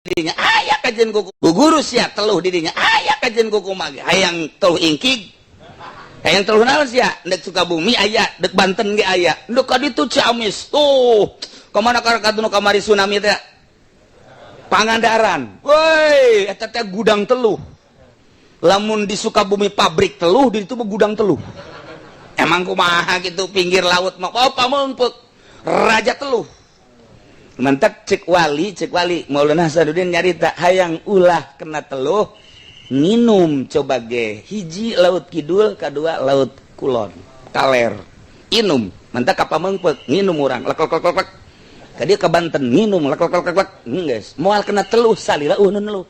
Dinya aya kajen kuku guru sia teluh di dinya aya kajen kuku mah hayang teluh ingkig hayang teluh naon sia dek Sukabumi aya dek Banten ge aya dek ka ditu Ciamis tuh kemana ka nu kamari tsunami teh Pangandaran woi eta teh gudang teluh lamun di Sukabumi pabrik teluh di itu gudang teluh emang kumaha gitu pinggir laut mah oh pameungpeuk raja teluh. Mantap cek wali Maulana Hasanuddin nyarita hayang ulah kena teluh minum coba ge hiji laut kidul kedua laut kulon kaler inum mantap ka Pameungpeuk nginum urang lek lek lek lek ka ke Banten nginum lek lek lek lek geus moal kena teluh salila nu neluh.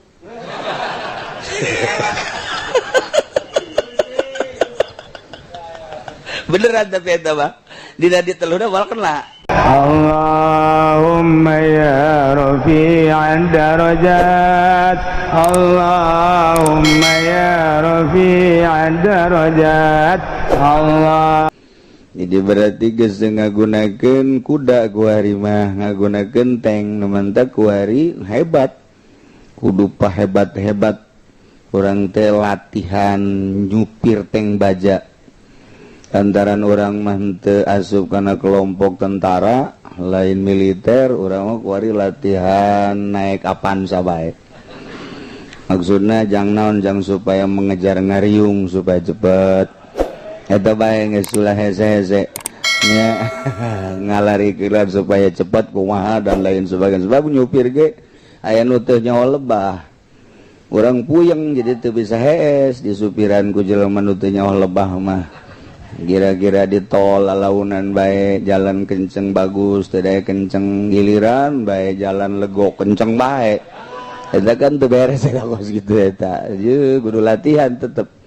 Beneran tapi eta mah dina di teluhna moal kena. اللهم يا رفيع الدرجات اللهم يا رفيع الدرجات الله. Jadi berarti geus ngagunakeun kuda kuari mah ngagunakeun tank nu mantak kuari hebat kudu pahebat-hebat urang teh latihan nyupir tank baja lantaran urang mah teu asup kana kelompok tentara lain militer urang mah kuari latihan naik Avanza bae maksudna jang naon jang supaya mengejar ngariung supaya cepet eta bae geus ulah hese-hese nya ngalari kilat supaya cepat kumaha dan lain sebagainya sebab nyupir ge aya nu teu nyawa lebah urang puyeng jadi teu bisa hees disupiran ku jelema nu teu nyawa lebah mah kira-kira di tol lalaunan bae jalan kenceng bagus tidak kenceng giliran bae jalan legok kenceng bae eta kan teu beres eta kos gitu eta ye kudu latihan tetep.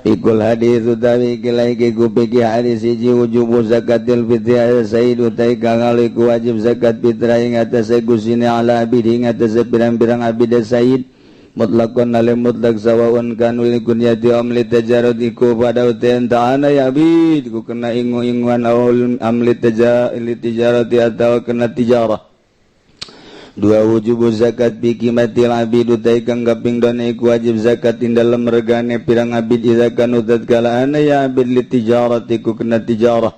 Ikul hadis utawi kilai ku piki hadis hiji wujubu zakatil fitri ala sayyid utai kang iku wajib zakat fitrah ing atase gusine ala abid ing atase pirang-pirang abid sayyid mutlakon ale mutlak sawaun kanu li kunyati am li tajarud iku pada uten ta'ana ya abid ku kena ingu-inguan aul am li tijarati atau kena tijarah. Dua wujubu zakat bi qimatil abid utai kang kaping dona iku wajib zakat ing dalem regane pirang abid idza kanu tatkala ana ya abid li tijarati ku kena tijarah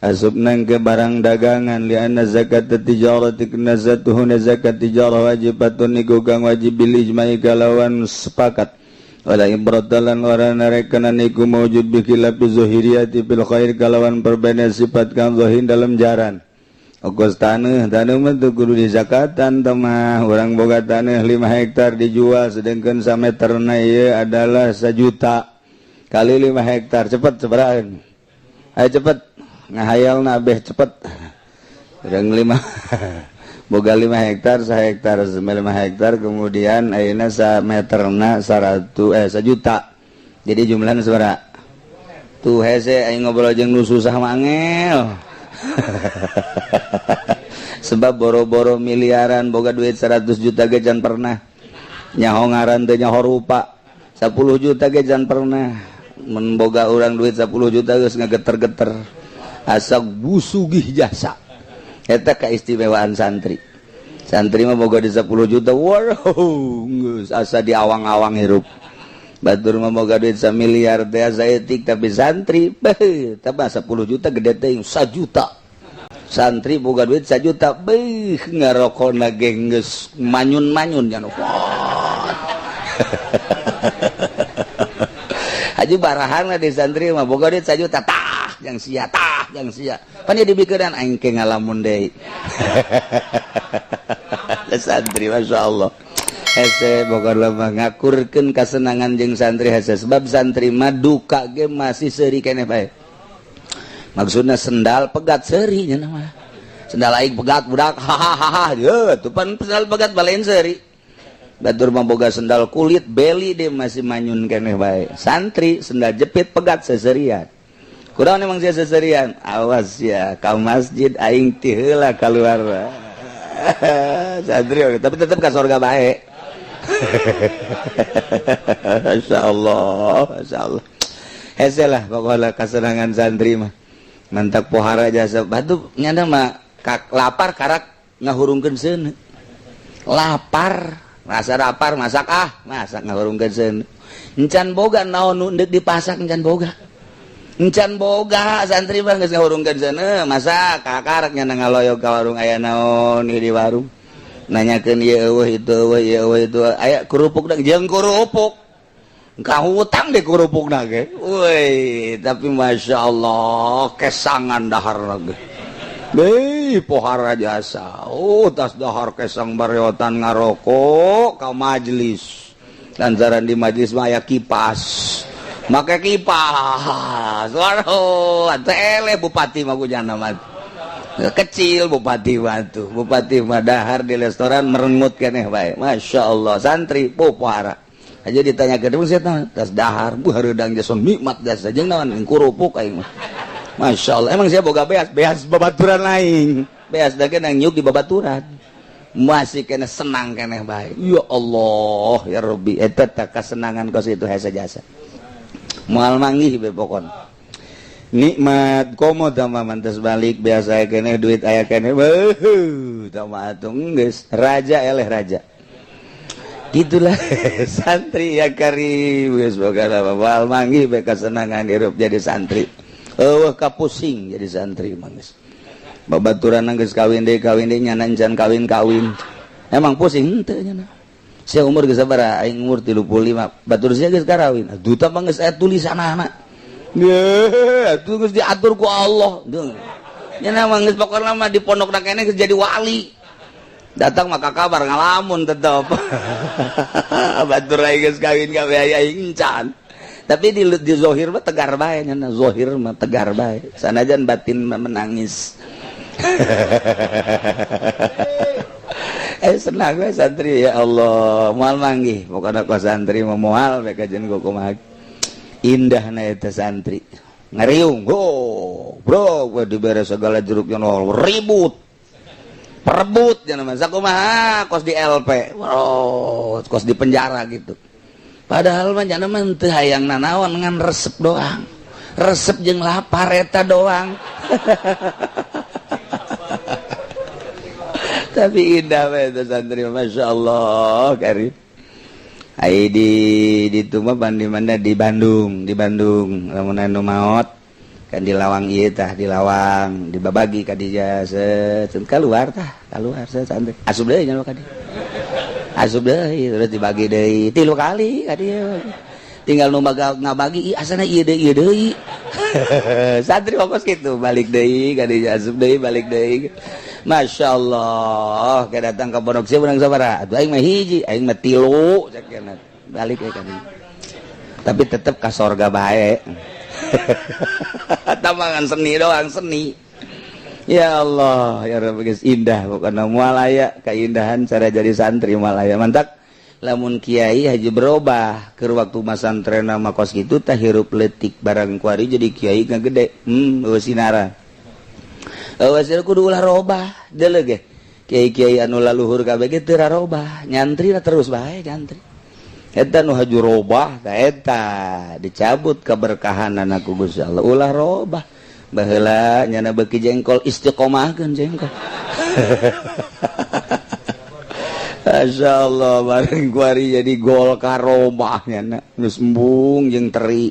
asup nang ke barang dagangan li anna zakat tijarati kena zatuhuna zakat tijarah wajibatun iku kang wajib bil ijma'i kalawan sepakat wala ibratalan ora narekenan iku mawjud bi khilafi zuhiriyati fil khair kalawan perbedaan sifat kang zahir dalam jaran. Ongkos tanah tanah mah teu kudu dizakatan mah urang boga tanah 5 hektar dijual sedangkan sameterna ieu adalah 1 juta kali 5 hektar cepet sabaraha? Ayo cepet ngahayalna beh cepet urang 5 boga 5 hektar hektar 5 hektar kemudian ayeuna sameterna 100 1 juta jadi jumlahnya sabaraha tuh? Hese aing ngobrol jeung nu susah mah angel sebab boro-boro miliaran boga duit 100 juta ge can pernah nyaho ngaran teh nyaho rupa 10 juta ge can pernah mun boga urang duit 10 juta geus ngageter-geter asa busugih jasa eta keistimewaan santri. Santri mah boga di 10 juta wow geus asa di awang-awang hirup. Batur mah boga duit 1 miliar teh asa etik tapi santri beuh tambah 10 juta gede teh 1 juta. Santri boga duit 1 juta beuh ngarokona ge geus manyun-manyun nya. Haji barahan di santri mah boga duit 1 juta tah yang sia tah yang sia pan dia dipikiran aing ke ngalamun deui. Santri Masya Allah hese boga lemah ngakurkeun kasenangan jeung santri hese sebab santri mah duka ge masih seuri keneh bae maksudna sendal pegat seuri nya mah sendal aing pegat budak hahaha ye tuh pan sendal pegat balain seuri. Batur mah boga sendal kulit beli dia masih manyun keneh bae. Santri sendal jepit pegat seserian kurang emang sia seserian awas ya ka masjid aing ti heula keluar santri tapi tetep ka sorga bae. Masya Allah, Masya Allah hese lah pokoknya kesenangan santri mah mantak pohara jasa batu nyanda mah kak lapar karak ngahurungkeun seuneu. Lapar, rasa lapar, masak ah, masak ngahurungkeun seuneu. Encan boga naon nu deuk dipasak, encan boga. Encan boga santri mah geus ngahurungkeun seuneu, masak kakarek nya ngaloyog ka warung, aya naon di warung. Nanyakeun ieu eueuh, itu eueuh, ieu eueuh, itu aya kerupuk jeung kerupuk. Kahutang deh kerupuk ge. Woi, tapi masya Allah kesangan dahar ge. Beuh, pohara jasa. Oh, tas dahar kesang bareotan ngarokok ka majelis. Lantaran di majelis mah aya kipas. Make kipas. Waduh, atuh eleh bupati mah kujana mah. Kecil bupati mah tuh. Bupati mah dahar di restoran merengut keneh bae. Masya Allah, santri pohara. Aja ditanya ke dia, saya tas dahar, bu hareudang jasa nikmat jasa jeung naon kerupuk aing mah. Masya Allah, emang saya boga beas, beas babaturan lain. Beas da nang nyuk di babaturan. Masih kena senang keneh bae. Ya Allah, ya Rabbi, eta tah kasenangan kos itu hese jasa. Moal manggih be pokon. Nikmat komo tambah mantes balik biasa keneh duit aya keneh. Beuh, tambah atuh geus raja eleh raja. Gitulah santri ya karim geus boga moal manggih be kasenangan hirup jadi santri. Eueuh kapusing jadi santri mah geus. Babaturan geus kawin deui nyana encan kawin-kawin. Emang pusing henteu nyana. Sia umur geus sabaraha? Aing umur 35. Batur sia geus karawin. Duta mah geus aya tulisanana. Ye, atuh geus diatur ku Allah. Nyana mah geus pokona mah di pondok keneh geus jadi wali. Datang maka kabar ngalamun tetep. Batur aing geus kawin kabeh aing encan. Tapi di zohir mah tegar bae nyana, zohir mah tegar bae. Sanajan batin mah menangis. Senang we santri ya Allah, moal manggih pokona ku santri mah moal we kajen kumaha. Indahna eta santri. Ngariung, go, bro, we dibere segala jeruknya nol ribut. Perebut jangan mah sakumaha kos di LP, bro, kos di penjara gitu. Padahal mah jana mah teu hayang nanaon ngan resep doang. Resep jeung lapar eta doang. Tapi indah we eta santri masya Allah karim. Ai di ditu mah di mana di Bandung, di Bandung lamun anu maot kan di lawang ieu tah, di lawang dibabagi ka dieu set keluar tah, keluar set santri. Asup deui nya ka dieu. Asup deui terus dibagi deui 3 kali ka dieu. Tinggal nu ngabagi asana ieu deui ieu deui. Santri fokus gitu balik deui ka dieu asup deui balik deui. Masya Allah, kayak datang ke pondok sia menang sabaraha? Atuh aing mah hiji, aing mah 3 cek balik we ka dieu. Tapi tetep ka sorga bae. Tamangan seni doang seni. Ya Allah, ya Rabbi geus indah pokona moal aya keindahan cara jadi santri moal aya. Mantak lamun kiai haji berubah keur waktu masantrena mah kos kitu tah hirup leutik barang kuari jadi kiai ngagede. Eueuh sinara. Eueuh kudu ulah robah deuleu ge. Kiai-kiai anu laluhur kabeh ge teu rarobah, nyantri terus bae nyantri. Eta nu haju robah tah eta dicabut keberkahanana ku Gusti Allah. Ulah robah. Baheula nyana beuki jengkol istiqomahkeun jengkol. Masya Allah bareng kuari jadi gol karobah nyana geus embung jeung teri.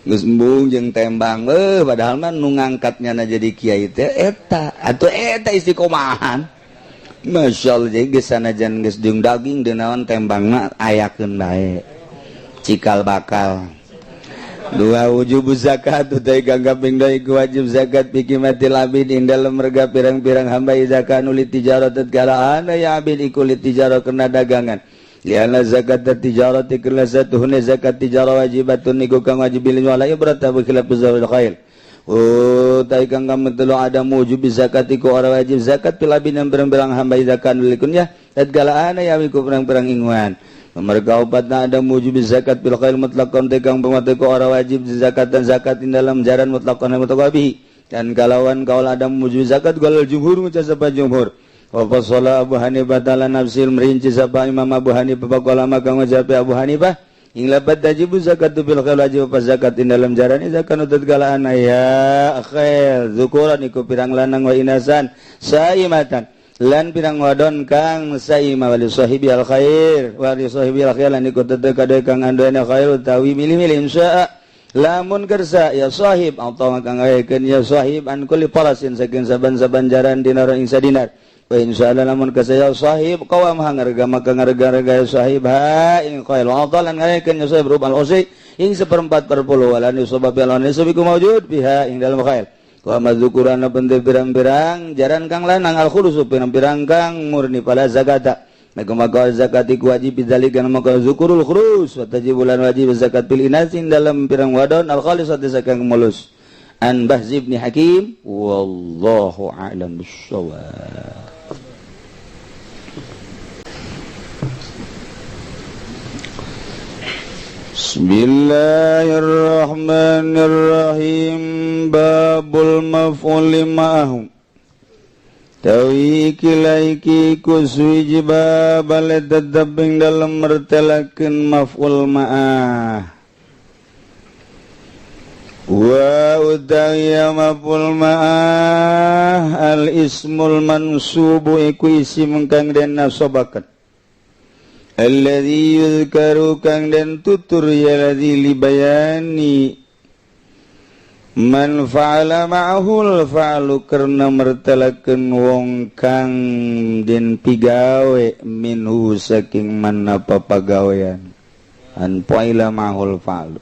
Geus embung jeung tembang. Padahal mah nu ngangkat nyana jadi kiai teh eta. Atuh eta istiqomahan. Masya Allah jadi geus sanajan geus jeung daging deui naon tembangna ayakeun bae. Cikal bakal. Dua wujub zakat utai kang kaping dua iku wajib zakat fi qimatil abid ing dalem merga pirang-pirang hamba zakat nuli tijarah tatkala ana ya abid iku li tijarah kena dagangan. Liana zakat tijarah tikla satuhuna zakat tijarah wajibatun iku kang wajib bil wala ibrata bi khilaf zawil khair. Utai kang kametelu ada wujub zakat iku ora wajib zakat fil abid yang pirang-pirang hamba zakat nuli kunyah tatkala ana ya iku pirang-pirang inguan. Mereka obatna ada wujub zakat bil khair mutlaqan tekang pamate ora wajib zakat dan zakat di dalam jaran mutlaqan mutaqabi dan kalawan kaul ada wujub zakat galal jumhur ngucap sapa jumhur. Wa fasala Abu Hanifah ta'ala nafsil merinci sapa Imam Abu Hanifah faqala maka ngucap Abu Hanifah ing labat tajibu zakat bil khair wajib apa zakat di dalam jaran zakat nutut galaan ya khair zukuran iku pirang lanang wa inasan saimatan. Lan pirang wadon kang saima wali sahibi al khair wali sahibi al khair lan iku tetep kade kang anduene khair utawi milih-milih insya lamun kersa ya sahib atau kang ngaekeun ya sahib an kulli farasin saking saban-saban jaran dinar ing sadinar. Wa insyaallah lamun kersa ya sahib qawam hangarga maka ngarga-harga ya sahib ha ing khair atau lan ngaekeun ya sahib rubal usi ing seperempat per puluh walan yusabab lan yusabiku maujud biha ing dalam khair. Wa madzukurana penting pirang-pirang jaran kang lanang al khulusu pirang-pirang kang murni pala zakata. Maka maka zakat iku wajib bidzalika maka zukurul khurus wa tajibulan wajib zakat bil inasin dalam pirang wadon al khalisati sakang mulus. An Bahz bin Hakim wallahu a'lam bissawab. Bismillahirrahmanirrahim. Babul maf'ul ma'ahu. Tawi kilaiki kuswiji babal tetep ing dalem mertelakeun maf'ul ma'ah. Wa utawi maf'ul ma'ah al ismul mansubu iku isim kang den nasobaken. Alladzi yuzkaru kang den tutur ya ladzi libayani man fa'ala ma'ahul fa'alu karena mertelakeun wong kang den pigawe minhu saking man apa pagawean an fa'ila ma'ahul fa'alu.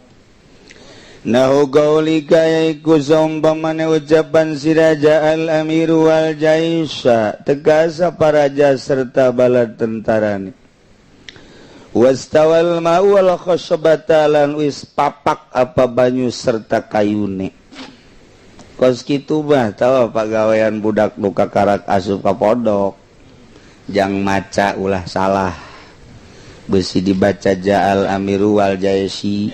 Nahu qaulika yaiku saumpamane ucapan siraja al amiru wal jaisa tegasa paraja serta bala tentarane. Wastawal ma'u wal khasabata lan wis papak apa banyu serta kayune. Kos kitu bah tahu pagawean budak nu kakarak asup ka pondok. Jang maca ulah salah. Besi dibaca ja'al amiru wal jaisi.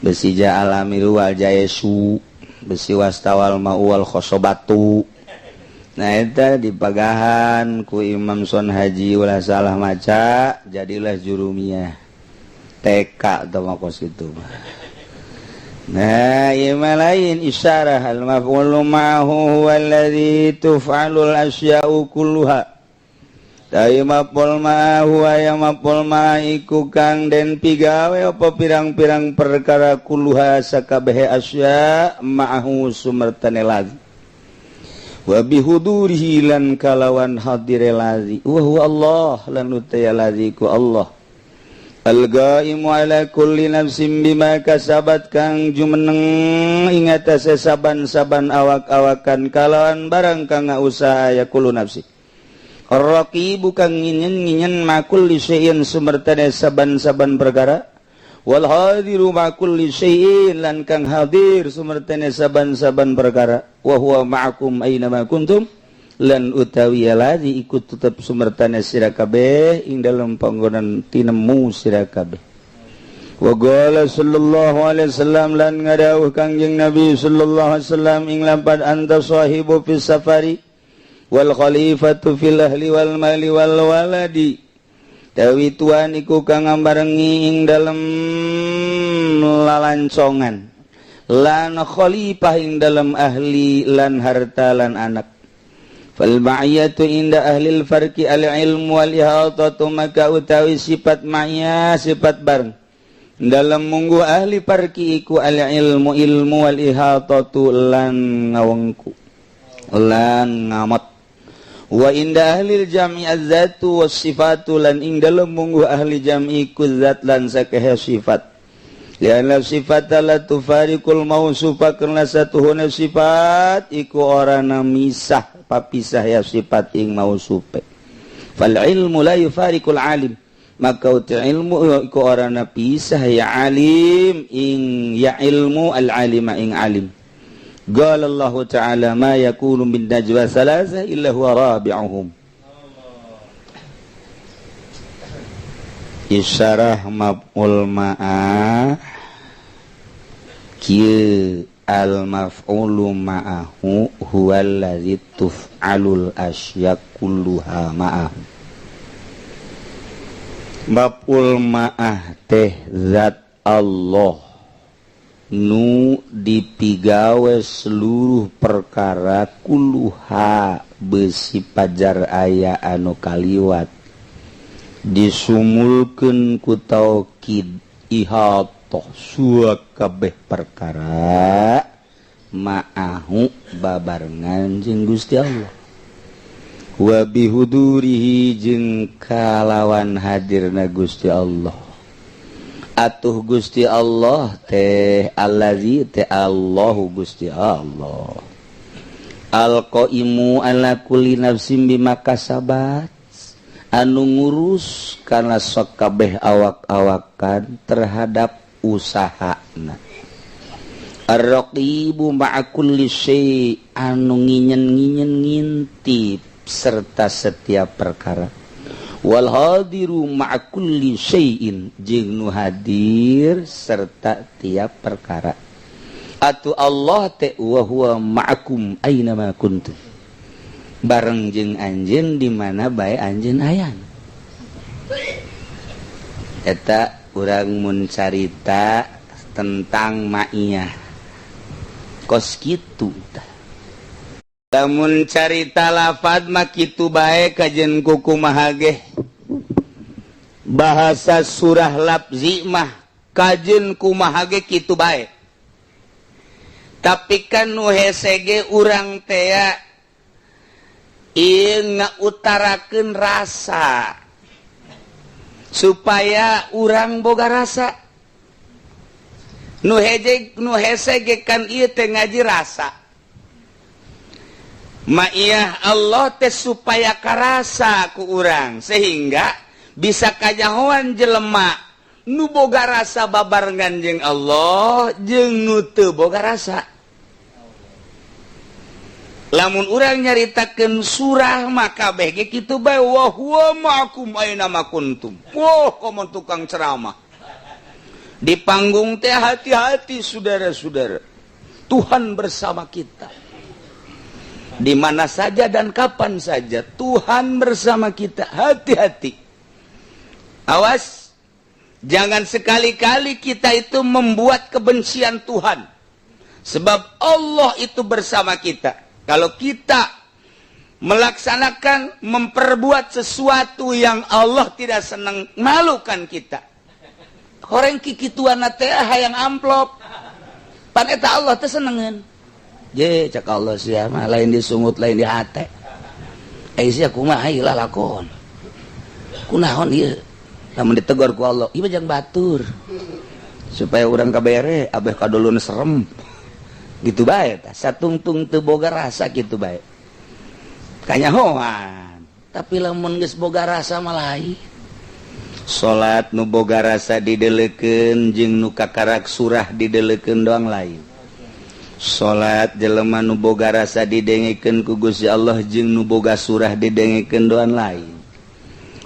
Besi ja'al amiru wal jaisu. Besi wastawal ma'u wal khasabatu. Nah eta dipagahan ku Imam Son Haji ulah salah maca jadilah jurumiyah TK atau makos itu. Nah ieu mah lain isyarah al maf'ulu ma'ahu huwa alladzi tuf'alul asya'u kulluha. Dai maf'ul ma'ahu aya maf'ul ma'iku kang den pigawe apa pirang-pirang perkara kulluha sakabehe asya ma'ahu sumertane lagi. Wa bihudurihi lan kalawan hadire lazi wa huwa Allah lan utaya lazi ku Allah al-qaimu ala kulli nafsin bima kasabat kang jumeneng ing atase saban-saban awak-awakan kalawan barang kang usaha ya kullu nafsi ar-raqibu kang nginen-nginen ma kulli syai'in sumertane saban-saban perkara wal hadiru ma kulli syai'in lan kang hadir sumertane saban-saban perkara wa huwa ma'akum aina ma kuntum lan utawi ladzi ikut tetep sumertane sira kabeh ing dalem panggonan tinemu sira kabeh. Wa qala sallallahu alaihi wasallam lan ngadawuh Kangjeng Nabi sallallahu alaihi wasallam ing lampat anta sahibu fis safari wal khalifatu fil ahli wal mali wal waladi. Tawi tuan iku kang ngambarengi ing dalem lalancongan lan khalifah ing dalem ahli lan harta lan anak. Fal ma'iyatu inda ahlil farqi al ilmu wal ihatatu maka utawi sifat ma'iyah sifat bareng dalam munggu ahli farqi iku al ilmu ilmu wal ihatatu lan ngawengku lan ngamot. Wa inda ahlil jam'i az-zatu was sifatu lan ing dalem munggu ahli jam'i ku zat lan sakehe sifat. Lianna sifata la tufariqul mausufa karena satuhuna sifat iku ora misah papisah ya sifat ing mausufe. Fal ilmu la yufariqul alim maka uti ilmu iku ora pisah ya alim ing ya ilmu al alima ing alim. Qala Allah Ta'ala ma yakunu min najwa thalatha illa huwa rabi'uhum. Isyarah maf'ul ma'ah kieu al maf'ulu ma'ahu huwa allazi tuf'alul asya kulluha ma'ahu. Maf'ul ma'ah teh zat Allah. Nu dipigawe seluruh perkara kulluha besi pajar aya anu kaliwat disumulkeun ku taukid ihatoh kabeh perkara ma'ahu babarengan jeung Gusti Allah wa bihudurihi jeung kalawan hadirna Gusti Allah. Atuh Gusti Allah teh allazi teh Allahu Gusti Allah Al-qaimu ala kulli nafsin bima kasabat, anu ngurus kana sakabeh awak-awakan terhadap usahana. Ar-raqibu ma'a kulli syai', anu nginyen-nginyen ngintip serta setiap perkara. Wal hadiru ma'a kulli syai'in, jeung nu hadir serta tiap perkara. Atuh Allah teh wa huwa ma'akum aina ma kuntum, bareng jeung anjeun di mana bae anjeun aya. Eta urang mun carita tentang ma'iyah kos kitu tah. Lamun carita lafad mah kitu bae kajen kukumaha ge. Bahasa surah lafzi mah kajen kumaha ge kitu bae. Tapi kan nu hese ge urang tea ieu ngautarakeun rasa supaya urang boga rasa. Nu heje nu hese ge kan ieu teh ngaji rasa. Ma'iyah Allah teh supaya karasa ku urang sehingga bisa kanyahoan jelema nu boga rasa babarengan jeung Allah jeung nu teu boga rasa. Lamun urang nyaritakeun surah maka kabeh ge kitu bae, wa huwa ma'akum aina ma kuntum. Wah, komo tukang ceramah di panggung teh, hati-hati saudara-saudara, Tuhan bersama kita di mana saja dan kapan saja. Tuhan bersama kita, hati-hati, awas, jangan sekali-kali kita itu membuat kebencian Tuhan, sebab Allah itu bersama kita. Kalau kita melaksanakan, memperbuat sesuatu yang Allah tidak senang, malukan kita. Horeng kikituan teh hayang amplop, pan eta Allah teh senengeun. Je cek Allah, sia mah lain disungut, lain di hate. Eh, sia kumaha ieu lalakon, kunaon ieu? Lamun ditegur ku Allah, ieu mah jang batur supaya urang kabere abeh kadulun serem gitu bae tah. Satungtung teu boga rasa gitu bae kanyahoan, tapi lamun geus boga rasa mah lain. Salat nu boga rasa didelekeun jeung nu kakarak surah didelekeun doang lain. Salat jelema nu boga rasa didengekeun ku Gusti Allah jeung nu boga surah didengekeun doang lain.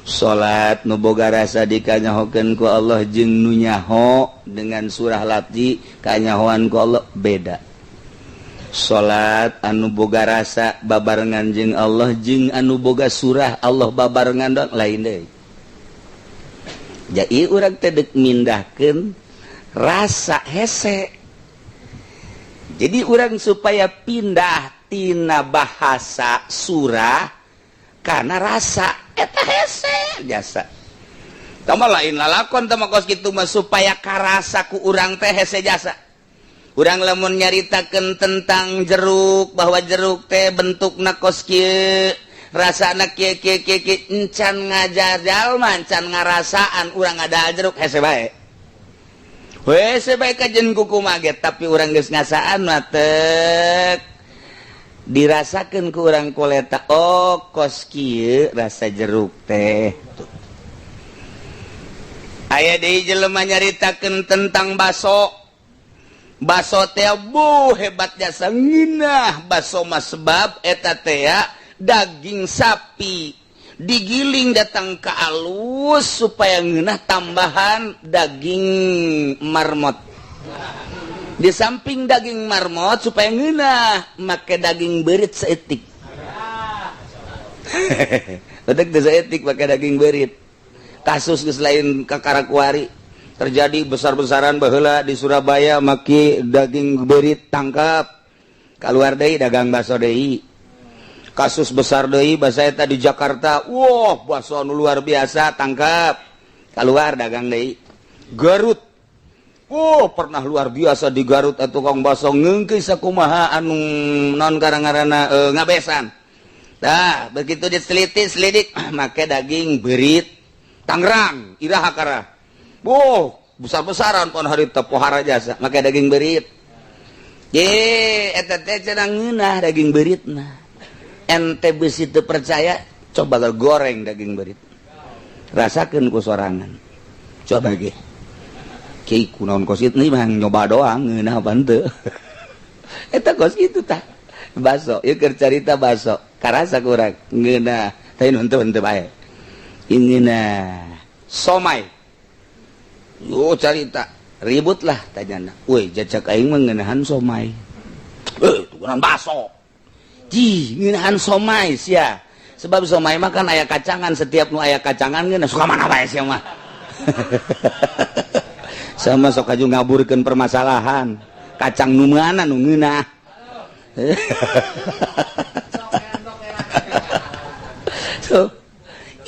Salat nu boga rasa dikanyahokeun ku Allah jeung nu nyaho dengan surah lafzi kanyahoan ku Allah beda. Salat anu boga rasa babarengan jeung Allah jeung anu boga surah Allah babarengan doang lain deui. Jadi urang teh deuk mindahkeun rasa hese. Jadi urang supaya pindah tina bahasa surah karena rasa eta hese jasa. Tama lain lalakon tama kos kitu mah, supaya karasa ku urang teh hese jasa. Urang lamun nyaritakeun tentang jeruk, bahwa jeruk teh bentukna kos kieu, rasana kieu kieu kieu kieu, encan ngajar jalma, encan ngarasaan urang ada jeruk hese bae. Hese bae kajen kukumaha ge, tapi urang geus ngasaan mah tek dirasakeun ku urang koleta, oh, kos kieu rasa jeruk teh. Aya deui jelema nyaritakeun tentang baso. Baso teh bu hebat jasa, ngeunah baso mah, sebab eta teh daging sapi digiling datang ke alus supaya ngeunah, tambahan daging marmot. Di samping daging marmot, supaya ngeunah make daging berit saeutik. Udah saeutik make daging berit. Kasus geus lain kakara kuari. Terjadi besar-besaran baheula di Surabaya, make daging beurit, tangkap, keluar deui, dagang bakso deui. Kasus besar deui bahasa eta di Jakarta, wah, bakso anu luar biasa, tangkap, keluar, dagang deui. Garut, oh, pernah luar biasa di Garut atau tukang bakso ngeungkeui sakumaha anu non karang-karana ngabesan. Nah, begitu diteliti selidik, make daging beurit. Tangerang iraha kara? Oh, besar-besaran pon harita pohara jasa make daging beurit. Ye, eta teh cenah ngeunah daging beuritna. Ente bisi teu percaya, coba goreng daging beurit. Rasakeun ku sorangan. Coba ge. Kiai kunaon kos kitu mah, nyoba doang ngeunah apa henteu. Eta kos kitu tah. Baso, ieu keur carita baso. Karasa kurang ngeunah, tapi henteu henteu bae. Ngeunah. Somai. Yo carita ribut lah tanyana. Woi, jajak aing mah ngeunahan somai. Eh, tukuran baso. Ji, ngeunahan somai sia. Sebab somai mah kan aya kacangan, setiap nu aya kacangan ngeunah, suka mana bae sia mah. Sama sok aju ngaburkeun permasalahan. Kacang nu mana nu ngeunah? So,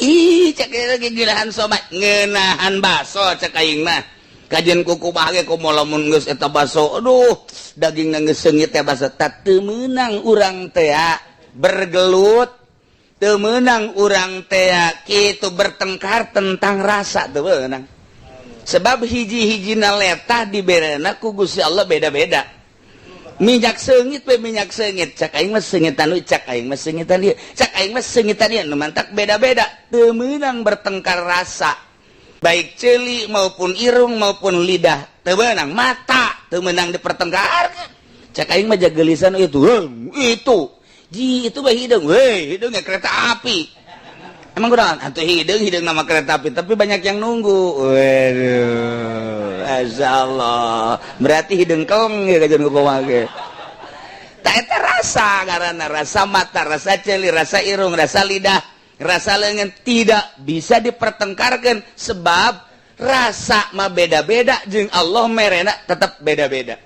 ih, cek lagi ngeunahan somai, ngeunahan baso cek aing mah. Kajian kuku bahagia komo lamun geus eta baso, aduh, daging geus seungit teh baso. Tak teu meunang urang teh bergelut, teu meunang urang teh kitu bertengkar tentang rasa, teu meunang. Sebab hiji-hijina letah diberena ku Gusti Allah beda-beda. Minyak seungit we minyak seungit, cak aing mah seungitan we, cak aing mah seungitan ieu, cak aing mah seungitan ieu, nu mantak beda-beda, teu meunang bertengkar rasa. Baik ceuli maupun irung maupun lidah teu meunang, mata teu meunang dipertengkarkan. Cak aing mah jagelisan itu, itu ji itu mah hideung we, hideungnya kereta api. Emang kurang atuh hideung, hideung nama kereta api, tapi banyak yang nunggu. Waduh, masyaallah, berarti hideung keleng ya kajian kumaha ge. Tak eta rasa karena rasa mata, rasa ceuli, rasa irung, rasa lidah, rasa lengan tidak bisa dipertengkarkan sebab rasa mah beda-beda jeung Allah merena tetap beda-beda.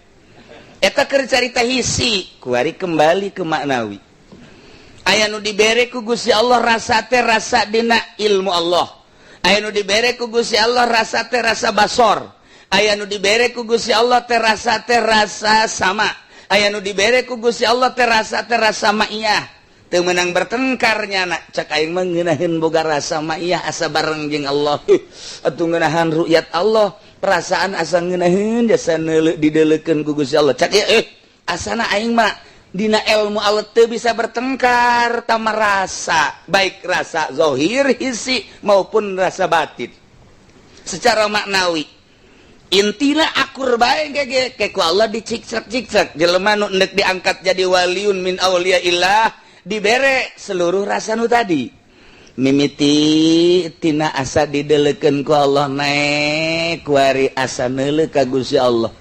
Eta keur carita hisi, kuari kembali ke maknawi. Aya nu dibere ku Gusti Allah rasa teh rasa dina ilmu Allah. Aya nu dibere ku Gusti Allah rasa teh rasa basor. Aya nu dibere ku Gusti Allah teh rasa teh rasa sama. Aya nu dibere ku Gusti Allah teh rasa teh rasa ma'iyah. Teu meunang bertengkar nyana, cak aing mah ngeunaheun boga rasa ma'iyah asa bareng jeung Allah. Atuh ngeunahan ru'yat Allah, perasaan asa ngeunaheun jasa neuleuh dideulekeun ku Gusti Allah. Cak ieu asana aing mah dina ilmu Allah teu bisa bertengkar tama rasa, baik rasa zohir hisi maupun rasa batin. Secara maknawi intina akur bae ge ke ku Allah dicikcak-cikcak. Jelema nu endek diangkat jadi waliun min auliyaillah dibere seluruh rasa nu tadi, mimiti tina asa didelekeun ku Allah naek kuari asa neuleuh ka Gusti Allah.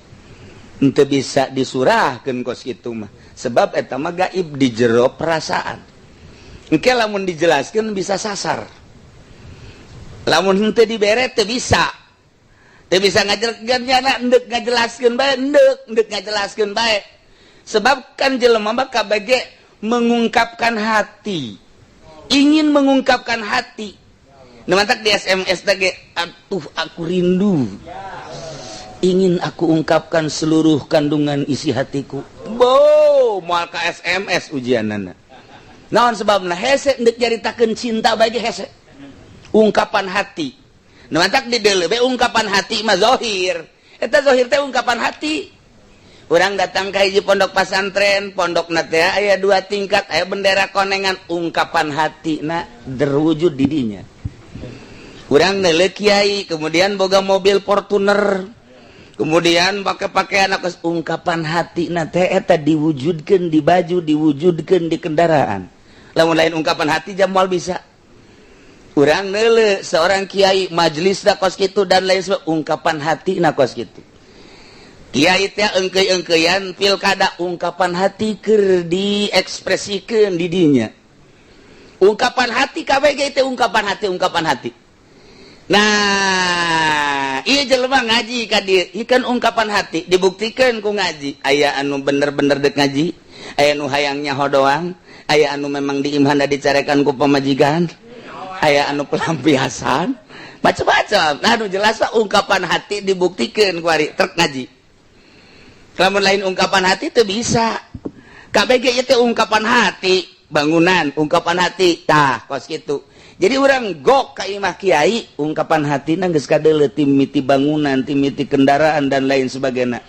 Henteu bisa disurahkeun kos kitu mah, sebab eta mah gaib di jero perasaan. Engke lamun dijelaskeun bisa sasar, lamun henteu dibere teu bisa, teu bisa ngajelaskeun nyana, endek ngajelaskeun bae, endek endek ngajelaskeun bae. Sebab kan jelema mah kabege mengungkapkan hati, ingin mengungkapkan hati. Nu mantak di SMS teh ge, atuh aku rindu, ingin aku ungkapkan seluruh kandungan isi hatiku. Bo moal ka SMS ujianana. Naon sebabna? Hese endek nyaritakeun cinta bae ge hese, ungkapan hati. Nu mantak di deuleu be ungkapan hati mah zohir. Eta zohir teh ungkapan hati. Urang datang ke hiji pondok pasantren, pondok teh aya dua tingkat, aya bendera konengan, ungkapan hati na terwujud di dinya. Urang neuleuh kiai, kemudian boga mobil Fortuner, kemudian pakai pakaian aku, ungkapan hati na teh eta diwujudkan di baju, diwujudkan di kendaraan. Lamun lain ungkapan hati jam moal bisa. Urang neuleuh seorang kiai, majelis kos kitu dan lain sebagainya, ungkapan hati na kos kitu. Kiai teh engkei-engkeian pilkada, ungkapan hati keur diekspresikeun di dinya. Ungkapan hati KBG itu ungkapan hati, ungkapan hati. Nah, Iya, jelema ngaji ka dieu. Ieu kan ungkapan hati dibuktikan ku ngaji. Aya anu bener-bener dek ngaji, aya anu hayang nyaho doang, aya anu memang diimhana dicarekan ku pamajikan, aya anu pelampiasan, macam-macam. Nah, anu jelas mah ungkapan hati dibuktikan ku ari trek ngaji. Lamun lain ungkapan hati teu bisa. KBG itu ungkapan hati, bangunan ungkapan hati, tah kos kitu. Jadi orang gok ka imah kiai, ungkapan hati geus kadeuleu timiti bangunan, timiti kendaraan, dan lain sebagainya.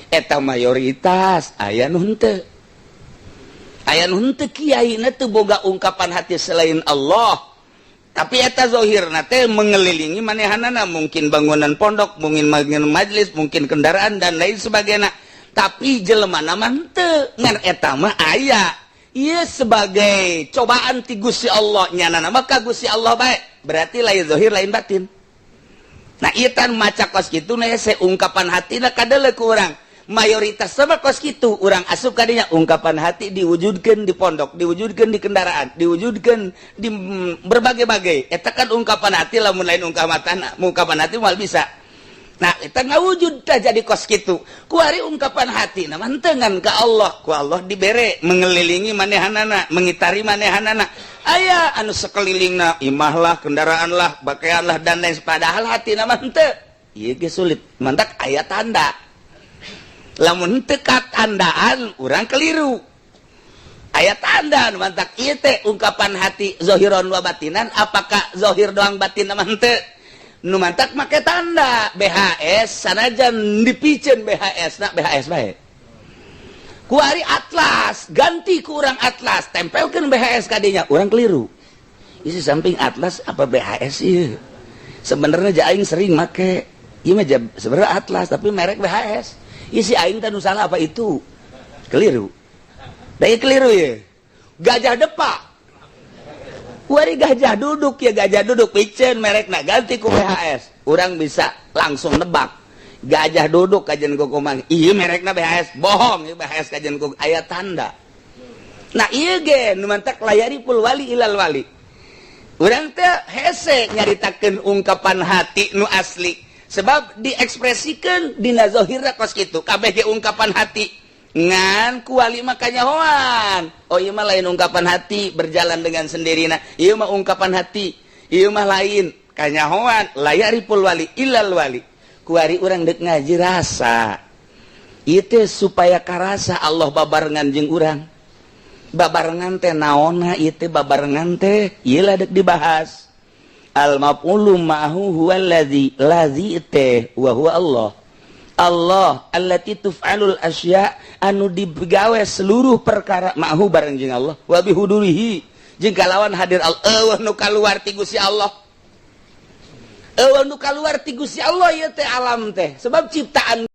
Eta mayoritas. Aya nu henteu, aya nu henteu. Kiai na teu boga ungkapan hati selain Allah, tapi eta zohirna teh mengelilingi manehanana, mungkin bangunan pondok, mungkin bangunan majelis, mungkin kendaraan, dan lain sebagainya, tapi jelema mah henteu. Ngan eta mah aya. Iya, sebagai cobaan ti Gusti Allah, nyana nama ka Gusti Allah baik, berarti lain zahir, lain batin. Nah, ieu tan maca kos kitu. Nah, saya ungkapan hati na kadeuleu ku urang mayoritas sama kos kitu. Urang asup kadinya, ungkapan hati diwujudkan di pondok, diwujudkan di kendaraan, diwujudkan di berbagai-bagai. Eta kan ungkapan hati. Lamun lain ungkapan ungkapan hati moal bisa. Nah, eta ngawujud tah jadi kos kitu. Kuari ungkapan hati nah mantengan ke Allah, ku Allah dibere mengelilingi manehanana, mengitari manehanana. Aya anu sekelilingna imah lah, kendaraan lah, pakaian lah, dan lain, padahal hati mah henteu. Ieu ge sulit. Mantak aya tanda. Lamun henteu katandaan, urang keliru. Aya tanda, mantak ieu teh ungkapan hati zahiron wa batinan, apakah zahir doang, batin mah henteu? Nu mantak make tanda BHS, sanajan dipiceun BHS na BHS bae. Kuari atlas ganti ku urang atlas, tempelkeun BHS kadinya, urang keliru. Isi samping atlas apa BHS ieu sebenarnya? Aing sering make ieu mah sebenarnya atlas, tapi merek BHS. Isi aing teh nu salah apa itu keliru? Da keliru ya. Gajah depak. Kuari gajah duduk ya, gajah duduk piceun merek na, ganti ku BHS, urang bisa langsung nebak gajah duduk kajian ku kumang. Iya, merekna BHS, bohong. Iya, BHS kajian ku aya tanda. Nah, iya ge nu mantak la ya'riful wali illal wali. Urang teh hese nyaritakeun ungkapan hati nu asli, sebab diekspresikan dina zahirna kos kitu. Kabeh ge ungkapan hati, ngan ku wali mah kanyahoan, oh, ieu mah lain ungkapan hati, berjalan dengan sendirinya. Ieu mah ungkapan hati, ieu mah lain. Kanyahoan la ya'riful wali illal wali. Kuari urang dek ngaji rasa itu supaya karasa Allah babarengan jeung urang. Babarengan teh naonna ieu teh? Babarengan teh ieu lah dek dibahas. Al maf'ulu ma'ahu huwa allazi, lazi teh wa huwa Allah. Allah allati tuf'alul asya, anu digawe seluruh perkara, ma'ahu bareng jeung Allah, wa bihudurihi jeung kalawan hadir Allah. Euweuh nu kaluar ti Gusti Allah, euweuh nu kaluar ti Gusti Allah ieu teh. Alam teh sebab ciptaan.